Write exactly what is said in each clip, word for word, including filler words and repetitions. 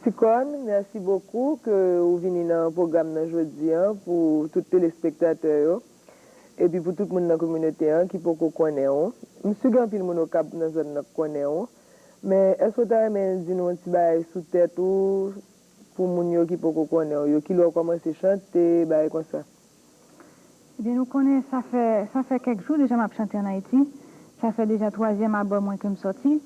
Ticone, merci beaucoup ke ou vini nan pwogram nan jodi an pou tout telespektatè yo, epi pou tout moun nan kominote an ki poko konnen w. M si gen anpil moun Okap nan zòn nan k konnen w, men èske w ta renmen di nou yon ti bagay sou tèt ou, pou moun yo ki poko konnen w yo, kilè w kòmanse chante, bagay konsa? Ebyen, nou konnen sa fè, sa fè kèk jou deja m ap chante ann Ayiti. Sa fè deja twazyèm albòm mwen ke m sòti.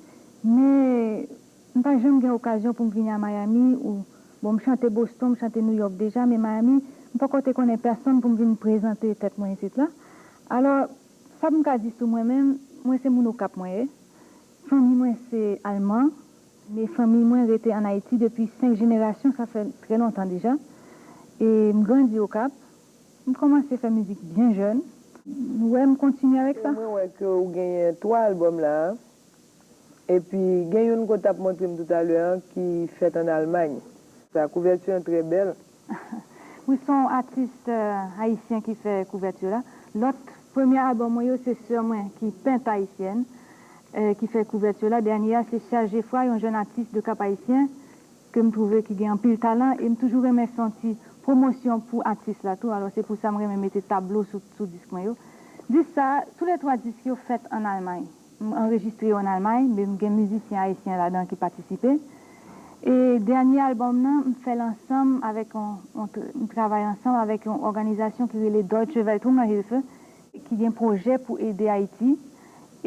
Men, m pa janm gen okazyon pou m vini a Miami ou, bon, m chante Boston, m chante New York deja, men Miami, m poko te konnen pèsonn pou m vin prezante tèt mwen isit la. Alò, sa m ka di sou mwen menm, mwen se moun Okap mwen ye. Fanmi mwen se alman, men fanmi mwen rete ann Ayiti depi senk jenerasyon, sa fè trè lontan deja. E m grandi Okap. M kòmanse fè mizik byen jèn. Ou wè, m kontinye avèk sa. Mwen wè ke ou genyen twa albòm la a. Epi gen youn ke w t ap montre m toutalè an ki fèt ann Almay. Sa, kouvèti an trè bèl. Wi, se yon atis, eh, ayisyen ki fè kouvèti la. Lòt, premye albòm mwen yo, se sè mwen ki pent ayisyèn, eh, ki fè kouvèti la. Dènye a, se Serge Efra, yon jèn atis de Cap-Haïtien, ke m twouve ki gen anpil talan, e m toujou renmen fè yon ti pwomosyon pou atis la tou. Alò, se pou sa m renmen mete tablo sou, sou disk mwen yo. Disk sa, toulètwa disk yo fèt ann Almay. M anrejistre yo ann Almay, men m gen mizisyen ayisyen ladan ki patisipe. E dènye albòm nan, m fè l ansanm avèk yon, yon tr-, m travay ansanm avèk yon òganizasyon ki rele Deutsche Welthungerhilfe, ki gen pwojè pou ede Ayiti.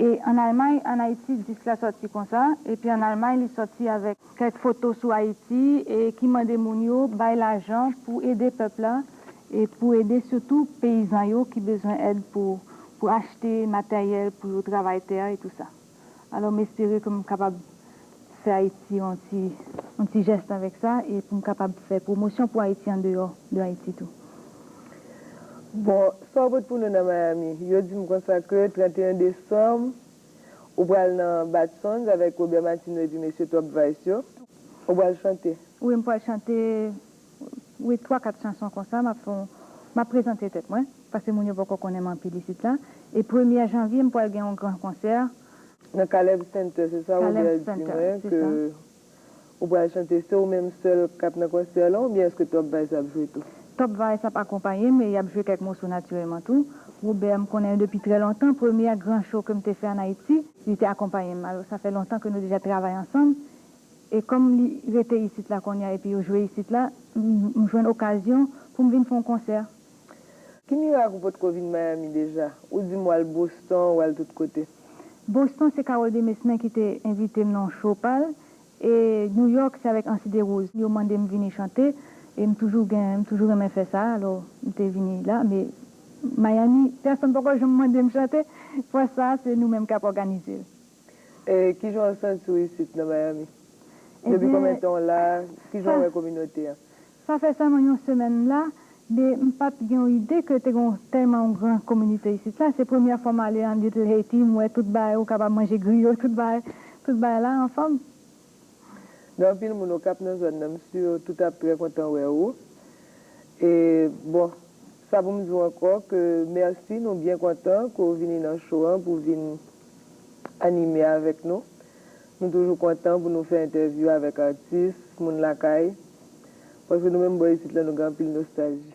E ann Almay, ann Ayiti, disk la sòti konsa, epi ann Almay, li sòti avèk kèk foto sou Ayiti, e ki mande moun yo bay lajan pou ede pèp la, e pou ede sitou peyizan yo ki bezwen èd pou, pou achte materyèl pou yo travay tè a e tou sa. Alò, m espere ke m kapab fè Ayiti yon ti, yon ti jès avèk sa, e pou m kapab fè pwomosyon pou Ayiti andeyò de Ayiti tou. Bon, sa w pote pou nou nan Miami? Yo di m konsa ke trannteyen desanm, ou pral nan Bad Sounds avèk Robert Martineau epi mesye Top Vice yo. Ou pral chante? Wi, m pral chante, wi, twa, kat chanson konsa, m ap fè yon, m ap prezante tèt mwen, paske moun yo poko konnen m anpil isit la. E premye janvye, m pral gen yon gran konsè. Nan Caleb Center, se sa Robert di mwen, ke ou pral chante. Se ou menm sèl k ap nan konsè la, oubyen èske Top Vice ap jwe tou? Top Vice ap akonpaye m, e y ap jwe kèk moso natirèlman tou. Robert, m konnen l depi trè lontan. Premye gran show ke m te fè ann Ayiti, li te akonpaye m. Alò, sa fè lontan ke nou deja travay ansanm. E kòm li rete isit la kounye a epi yo jwe isit la, m, m jwenn okazyon pou m vin fè yon konsè. Ki mirak ou potko vin Miami deja? Ou di m w al Boston, w al tout kote. Boston, se Carole Demesmin ki te envite m nan yon show pa l. E New York, se avèk Ancy Derose. Yo mande m vini chante. E m toujou gen, m toujou renmen fè sa. Alò, m te vini la. Men Miami, pèsonn poko janm mande m chante. Fwa sa a, se nou menm k ap òganize l. E kijan w santi w isit nan Miami? Depi konbyen tan w la? Kijan w wè kominote a? Sa fè sèlman yon semèn m la, men m pa t gen yon ide ke te gen tèlman yon gran kominote isit la. Se premyè fwa m ale an Little Haiti, m wè tout bagay, ou kapab manje griyo, tout bagay, tout bagay la anfòm. Gen anpil moun Okap nan zòn nan, m si tout ap trè kontan wè ou. E, bon, sa pou m di w ankò ke mèsi, nou byen kontan ke w vini nan show an pou vin anime avèk nou. Nou toujou kontan pou nou fè entèvyou avèk atis, moun lakay, paske nou menm bò isit la, nou gen anpil nostalji.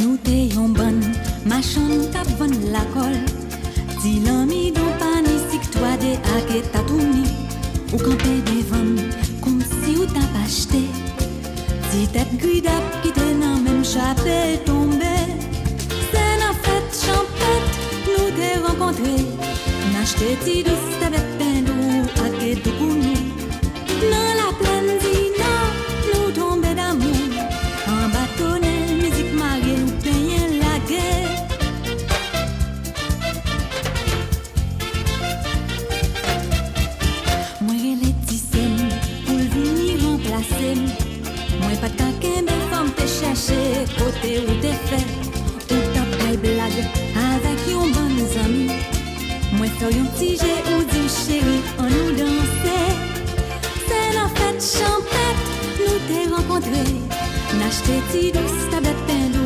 Nou te yon bann machann k ap vann lakòl. Ti lanmidon, pa ni sik, twa de ake tatouni. Ou kanpe devan m kòmsi w t ap achte. Ti tèt gridap ki te nan men m chape tonbe. Se nan fèt chanpèt nou te rankontre. N achte ti dous, tèbèt, pen dou ak tou pou nou. Nan laplèn di Nò, nou tonbe damou. Anba tonèl, mizik marye, nou penyen lage. Mwen rele ti sè m pou l vini ranplase m. Mwen pa t ka kenbe fanm, te chèche kote ou te fè. Ou t ap bay blag avèk yon bann zanmi. Mwen fè w yon ti je, ou di m, cheri, ann nou danse. Se nan fèt chanpèt nou antre. N achte ti dous tablèt pen